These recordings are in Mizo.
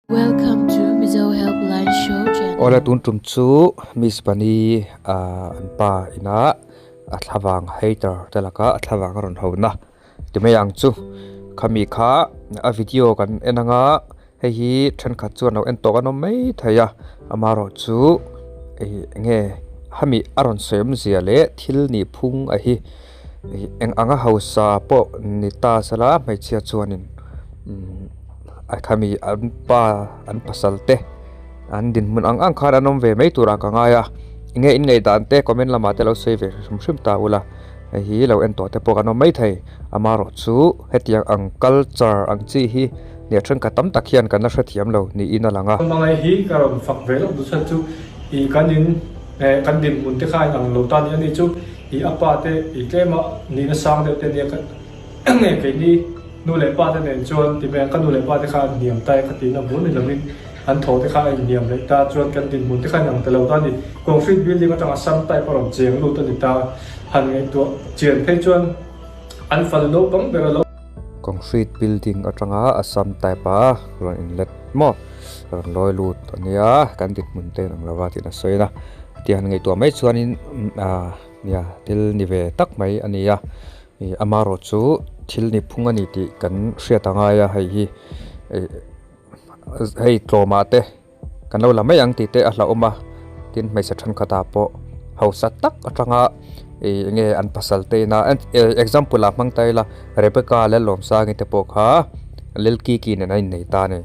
Welcome to Mizo Helpline Show channel. Awle tun tum chu Miss Bunny an pa ina a thlavang hater te laka a thlavang a rawn ho na ti mai ang chu khami kha a video kan en anga hei hi thenkhat chuan lo en tawh an awm mai thei a amaherawh chu ih enge hemi a rawn sawi awmzia leh thil nih phung a hi ih eng anga hausa pawh ni ta sela hmeichhia chuanin umm a khami an pa an pasal te an dinhmun ang ang khan an awm ve mai turah ka ngai a enge in ngaihdan te comment lamah te lo sawi ve hrim hrim ta ula hei hi lo en tawh te pawh kan awm maithei amaherawh chu hetiang ang culture ang chi hi nia thenkhat tam tak hian kan la hrethiam lo niin a lang a. Hmangaih hi ka rawn fak ve lawk duh chhan chu ih kan in eh kan dinhmun te kha a inang lo ta ni a ni chu ih a pa te ih tlema nihna sang deuh te nia ka nge keini Nu leh pa te nen chuan ti mai ang, ka nu leh pa te kha an hniam ta e ka tihna bul ni lovin an thaw te kha a inhniam leh ta chuan kan dinhmun te kha inang ta lo ta a ni. Concrete building atanga sam type a rawn cheng lut a ni ta. Han ngaihtuah chian phei chuan an fanu naupang ber a lo. Concrete building atanga a sam type a rawn inlet maw rawn lawi lut a nia, kan dinhmun te inang lova tih a sawi a. Hetiang han ngaihtuah mai chuanin ah nia thil ni ve tak mai a ni a. Ih amaherawh chu thil ni phung a ni tih kan hriat a ngai a hei hi ih hei tlawmah te kan lo la mai ang tih te a hlauhawm a tin hmeichhe thenkhatah pawh hausa tak atanga ih eng nge an pasal te ina example ah hmang ta ila Rebecca leh Lawmsangi te pawh kha Lilkiki nen a innei ta a ni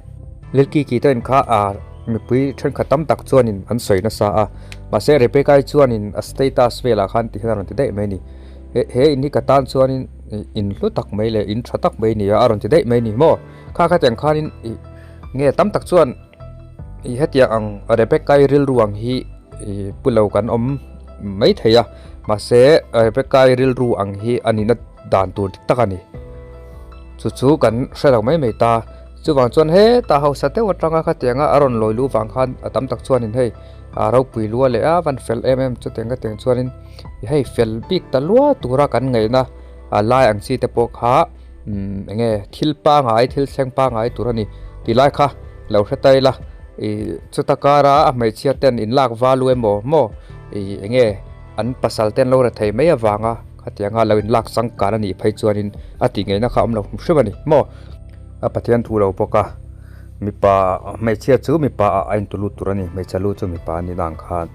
Lilkiki te in kha ah mipui thenkhat tam tak chuanin an sawi nasa a mahse Rebecca i chuanin a status velah khan ti hian a rawn ti daih mai a ni. He he in hi ka tan chuanin ih in hlu tak mai leh in tha tak mai a ni a a rawn ti daih mai a ni maw kha khatiang khanin ih nge tam tak chuan ih hetiang ang Rebecca i rilru ang hi ih pu lo kan awm mai thei a mahse Rebecca i rilru ang hi a nihna dan tur dik tak a ni chu chu kan hre lo mai mai ta chuvang chuan heta hausa deuh atanga khatianga a rawn lawi luh vang khan a tam tak chuanin hei a ropui lua leh a van fel em em chutiang ka tiang chuanin hei fel bik ta lua tura kan ngaihna a lai ang chi te pawh kha umm eng nge thil pangai thil thleng pangai tur a ni tih lai kha lo hre ta ila ih chuta kara a hmeichhia ten in lak valu emaw maw ih eng nge an pasal te an lo re thei mai avanga khatianga lo in lak changkan a nih phei chuanin a tih ngaihna kha a awm lo hrim hrim a ni maw a Pathian thu lo bawk a. Mipa hmeichhia chu mipa ah a intu lut tur a ni hmeichhe lu chu mipa a nih dan khan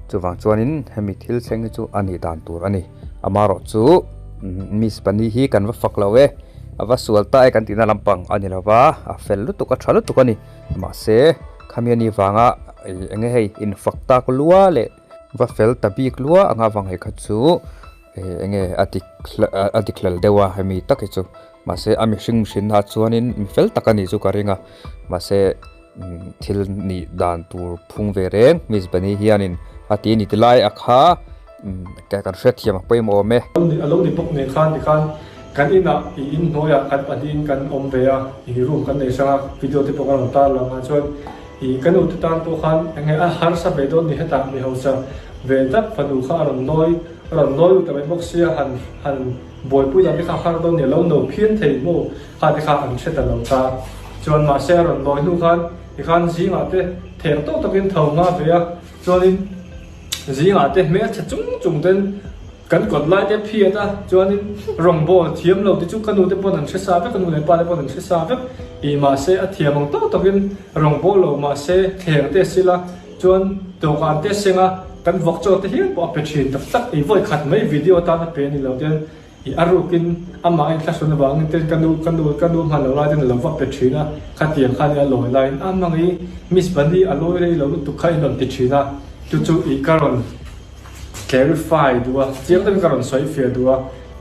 chuvang chuanin hemi thil thleng hi chu a nih dan tur a ni amaherawh chu miss pahnih hi kan va fak lo e a va sual ta e kan tihna lampang a ni lova a fel lutuk a tha lutuk a ni mahse khami a nih vanga ih eng nge hei infak tak lua leh va fel ta bik lua anga vang hei kha chu ih eng nge a dik a dik hlel deuh a hemi tak hi chu. Mahse a mihring mihrinna ah chuanin mi fel tak a nih chu ka ring a, mahse thil nih dan tur phung ve reng Miss Bunny hianin a ti a ni ti lai a kha kan hriatthiam a pawimawh awm e. A lo ni bawk nen khan tikhan kan inah i inhnuaiah kan pahnihin kan awm ve a, i room kan nei hrang a, video te pawh kan rawn tar lang a chuan i ka nu te tan pawh khan eng nge a harsa ve dawn ni hetah mi hausa ve tak fanu kha a rawn nawi a rawn nawi lut ta mai bawk sia han han Buaipui lam te kha har dawn ni lo no phian thei maw kha te kha an hre ta lo ta. Chuan mahse a rawn lawi hnu khan tikhan zingah te theng tawk takin tho hma ve a, chuanin zingah te hmelchhe chung chung ten kan kawt lai te phiat a, chuanin rawngbawl thiam lo te chu ka nu te pawn an hre sa vek, ka nu leh pa te pawn an hre sa vek ih mahse a thiam ang tawk takin rawngbawl lo mahse thleng te a sil a, chuan dawhkan te seng a kan vawk chaw te hial pawh a pe thin tak tak i vawi khat mai video atan a pe a ni lo ten i a rukin amah a inthlahrun avangin ten ka nu ka nu ka nu hman lo lai ten a lo va pe thin a khatiang khan i a lawi laiin a hmang i miss Bunny a lawi rei lo lutuk kha in rawn ti thin a chu chu i ka rawn clarify duh a chiang takin ka rawn sawi fiah duh a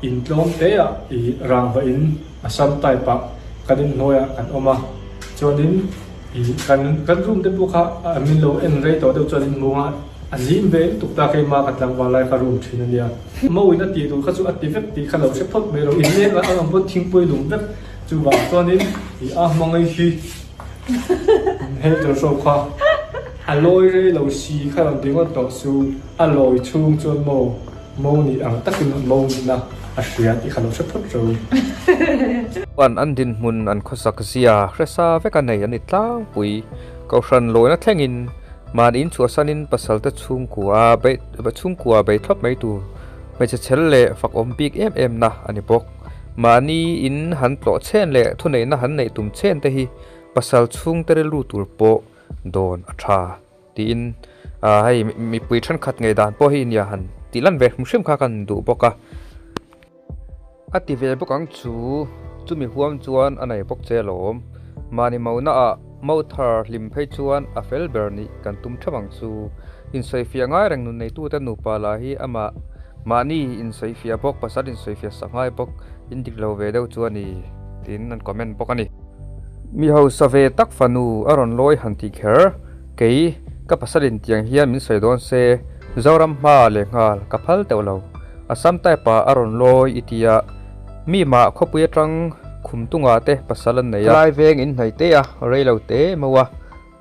intlawm te ah i rangva in a sam type ah kan inhnuaiah kan awm a chuanin Ih kan kan room te pawh kha min lo en rei tawh deuh chuan in hmu a, a zim ve lutuk ta keimah ka tlangval lai kha room thin a nia. Mauin a tih tur kha chu a ti vek tih kha lo hre phawt mai lo, in leng ah an awm pawn thingpui lum vek chuvang chuanin ih a hmangaih hi hei tur show kha a lawi rei lo si kha rawn ti ngawt tawh su, a lawi chhung chuan maw mo nih ang takin mo nihna. a hria tih kha lo hre phawt ro. Chuan an dinhmun an khawsak zia hresa vek a nei a ni tlangpui. Kohhran lawina thlengin mahni inchhuahsanin pasalte chhungkua chhungkua bei thlawp mai tur hmeichhe chhel leh fakawm bik em em na a ni bawk. Mahni in han tlawh chhen leh thuneihna han neih tum chhen te hi pasal chhungte rilru tur pawh dawn a tha. Tiin hei mipui thenkhat ngei dan pawh hi nia han tih lan ve hrim hrim kha kan duh bawk a. A ti ve bawk ang chu, chumi huam chuan a nei bawk che alawm. Mahni mauna ah mau thar hlim phei chuan a fel ber nih kan tum theuh ang chu. Insawifiah ngai reng nun neitute nupa lah hi amah mahni insawifiah bawk, pasal insawifiah sak ngai bawk, in dik lo ve deuh chu a ni tiin an comment bawk a ni. Mi hausa ve tak fanu a rawn lawi han tih kher, kei ka pasal in tiang hian min sawi dawn se, Zoram hma leh nghal ka phal teuh lo. Assam type ah a rawn lawi i tia, mi mah khawpui atang khum tunga te pasal an nei a. Lai veng in hnaih te a, rei lo te mo a,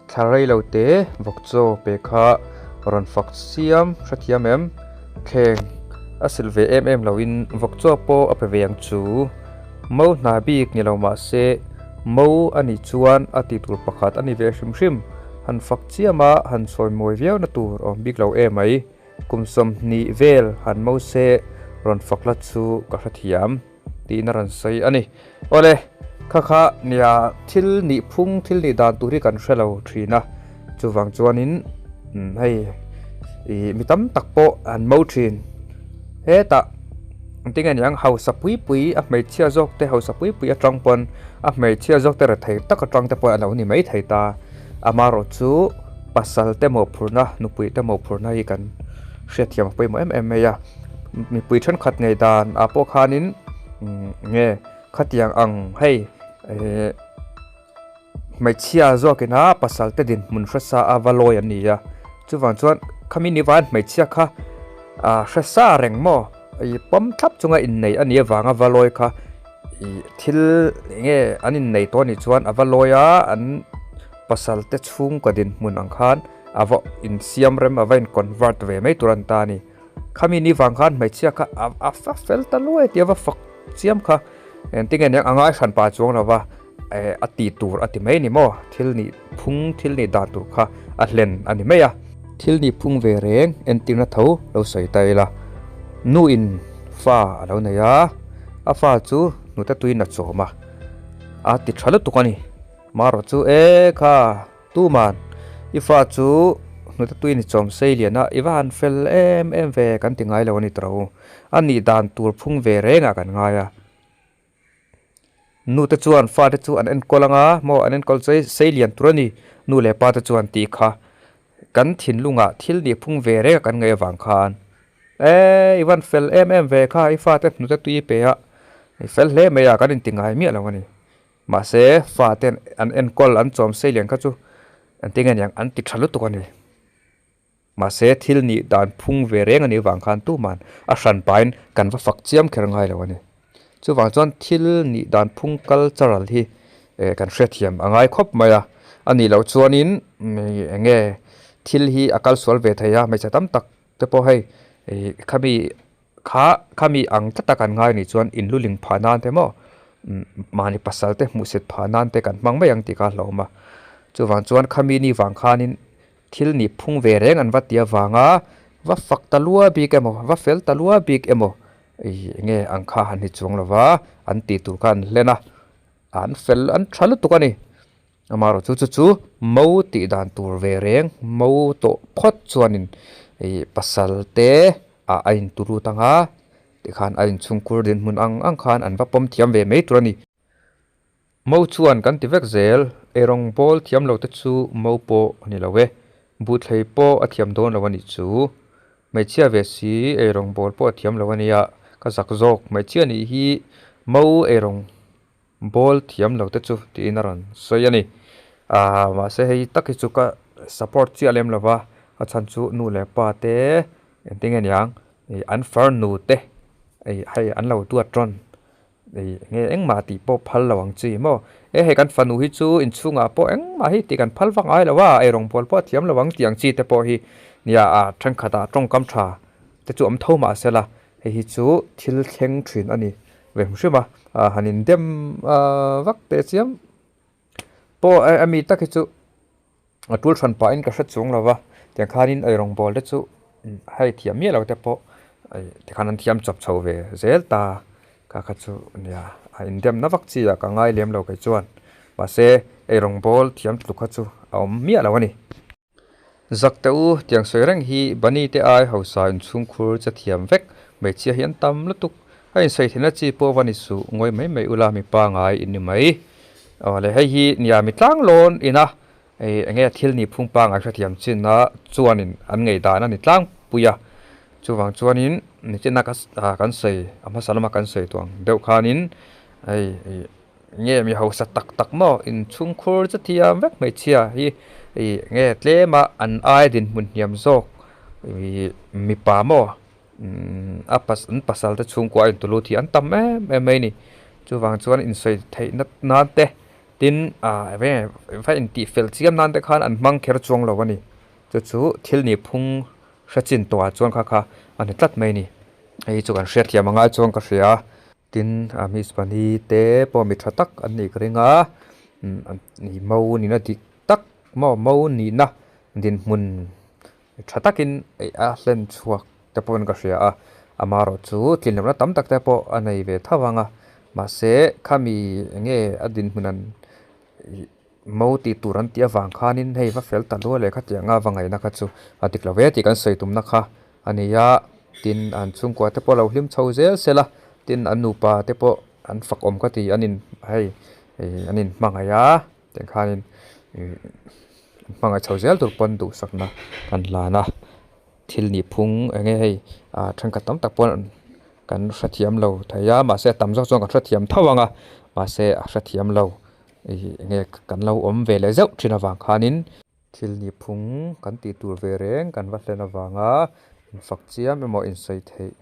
thla rei lo te vawk chaw pe kha rawn fak siam hrethiam em? Thleng a sil ve em em lo in vawk chaw pawh a pe ve ang chu. Mo hna bik ni lo mah se, mo a nih chuan a ti tur pakhat a ni ve hrim hrim. Han fak chiam a, han sawi mawi viau na tur awm bik lo em mai. Kum 20 vel han mo se rawn fak la chu ka hrethiam tiin a rawn sawi a ni. Awle, kha kha nia thil nih phung thil nih dan tur hi kan hre lo thin a, chuvang chuanin hei ih mi tam tak pawh an mo thin. Hetah. Engtin nge niang hausa pui pui a hmeichhia zawk te hausa pui pui atang pawn a hmeichhia zawk te rethei tak atang te pawh a lo ni mai thei ta. Amaherawh chu pasal te mawhphurhna nupui te mawhphurhna hi kan hriatthiam a pawimawh em em mai a. Mipui thenkhat ngei dan ah pawh khanin nge khatiang ang hei ehh Hmeichhia zawkin a pasal te dinhmun hresa a va lawi an ni a, chuvang chuan khami ni van hmeichhia kha ah hresa reng maw ih pawm thlap chunga innei a nih avanga va lawi kha ih thil eng nge an innei tawh a nih chuan a va lawi a an pasal te chhungkaw dinhmun ang khan a va insiam rem a va in convert ve mai tur an ta a ni. Khami ni vang khan hmeichhia kha a a fel ta luai tih a va fak chiam kha engtin nge niang a ngai hran pah chuang lo va eh a tih tur a ti mai ni maw thil nih phung thil nih dan tur kha a hlen a ni mai a. Thil nih phung ve reng entirna tho lo sawi ta ila nu in fa a lo nei a a fa chu hnute tuiin a chawm a a ti tha lutuk a ni marawh chu e kha. Tuman, I fa chu hnute tui ni chawm sei lian a, i va han fel em em ve kan ti ngai lo a ni tawh. A nih dan tur phung ve rengah kan ngai a. Nute chuan fate chu an enkawl anga maw an enkawl chei sei lian tur a ni. Nu leh pa te chuan tih kha kan thinlungah thil nih phung ve rengah kan ngaih avang khan e i van fel em em ve kha i fate hnute tui pe a, i fel hle mai a kan inti ngai miah lo a ni. Mahse, fate an enkawl an chawm sei lian kha chu engtin nge niang an ti tha lutuk a ni. Mahse, thil nih dan phung ve reng a nih vang khan tuman a hran pahin kan va fak chiam kher ngai lo a ni. Chuvang chuan thil nih dan phung cultural hi kan hriatthiam a ngai khawp mai a. A nih loh chuanin eng nge thil hi a kal sual ve thei a, hmeichhe tam tak te pawh hei khami Kha khami ang tlata kan ngai nih chuan in luling phah nan te maw mahni pasal te hmuhsit phah nan te kan hmang mai ang tih kha a hlauhawm a. Chuvang chuan khami ni vang khanin thil nih phung ve reng an va ti avanga va fak ta lua bik emaw va fel ta lua bik emaw ih eng nge ang kha han ni chuang lova an tih tur kha an hlen a, an fel an tha lutuk a ni. Amaherawh chu chu chu mo tih dan tur ve reng mo tawh phawt chuanin ih pasal te ah a in turu tang a tikhan a inchhungkur dinhmun ang ang khan an va pawm thiam ve mai tur a ni. Mo chuan kan ti vek zel eirawng bawl thiam lo te chu mo pawh a ni lo e, buhthlei pawh a thiam dawn lo a nih chu. Hmeichhia ve si eirawng bawl pawh a thiam lo a nia ka zak zawk hmeichhia nih hi mo eirawng Ball thiam lo te chu tiin a rawn sawi a ni. Aaa mahse hei tak hi chu ka support chiah lem lo va, a chhan chu nu leh pa te engtin nge niang ih an farnu te ih hei an lo duat rawn ih nge engmah tih pawh phal lo ang chi maw. E hei kan fanu hi chu inchhungah pawh engmah hi tih kan phal vak ngai lo a, eirawng bawl pawh a thiam lo ang tih ang chi te pawh hi nia a thenkhatah tawngkam tha te chu awm tho mahse la. Hei hi chu thil thleng thin a ni ve hrim hrim a, ah han indem vak teh chiam pawh a mi tak hi chu a tul hran pahin ka hre chuang lo va, tiang khanin ei rawngbawl te chu hei thiam miah lo te pawh tikhan an thiam chawp chho ve zel ta kha kha chu nia a indemna vak chi ah ka ngai lem lo kei chuan mahse ei rawngbawl thiam tluk kha chu a awm miah lo a ni. Zak teh u, tiang sawi reng hi Bunny te ai hausa inchhungkhur che thiam vek, hmeichhia hi an tam lutuk. A insawi theihna chi pawh va ni suh, ngawi mai mai ula mipa ngai in ni mai. Aw le hei hi nia mi tlang lawn ina eng nge thil nih phung pangai hrethiam chinna chuanin an ngei dan a ni tlangpui a. Chuvang chuanin nichina kan sawi a hmasa lama kan sawi tuang deuh khanin hei Nge mi hausa tak tak maw inchhungkhur chu thiam vek hmeichhia hi ih nge tlema an ai dinhmun hniam zawk ih mipa maw umm a an pasal te chhungkua a intulut hi an tam em em mai a ni chuvang chuan insawi theih na nan te tin ah eng nge va intih fel chiam nan te khan an hmang kher chuang lo a ni chu chu thil nih phung hre chin tawhah chuan kha kha a ni tlat mai a ni hei chu kan hriatthiam angai chuan ka hria a. Tin, a miss pahnih te pawh mi tha tak an nih ka ring a, mo nihna dik tak maw mo nihna dinhmun tha takin a hlen chhuak te pawhin ka hria a, amaherawh chu tlinlohna tam tak te pawh a nei ve tho ang a, mahse khami enge a dinhmun an mo tih tur an tih avang khanin hei va fel ta luah leh khatiang a va ngaihna kha chu a dik lo ve tih kan sawi tumna kha a ni a, tin an chhungkua te pawh lo hlim chho zel sel a, tin an nupa te pawh an fak awm ka ti an in hei ih an in hmangaih a tiang khanin ih hmangaih chho zel tur pawn duhsakna kan hlan a, thil nih phung eng nge hei ah thenkhat tam tak pawn kan hrethiam lo thei a mahse a tam zawk chuan kan hrethiam tho ang a mahse a hrethiam lo ih eng nge kan lo awm ve leh zeuh thin avang khanin. Thil nih phung kan tih tur ve reng kan va hlen avanga infak chiam emaw insawi theih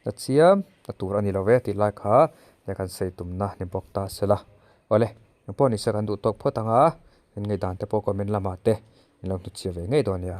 na chiam na tur a ni lo ve tih lai kha nia kan sawi tumna ni bawk ta se la. Awle, engpawh ni se kan duh tawk phawt ang a, in ngaihdan te pawh comment lamah te in lo hnuchhiah ve ngei dawn nia.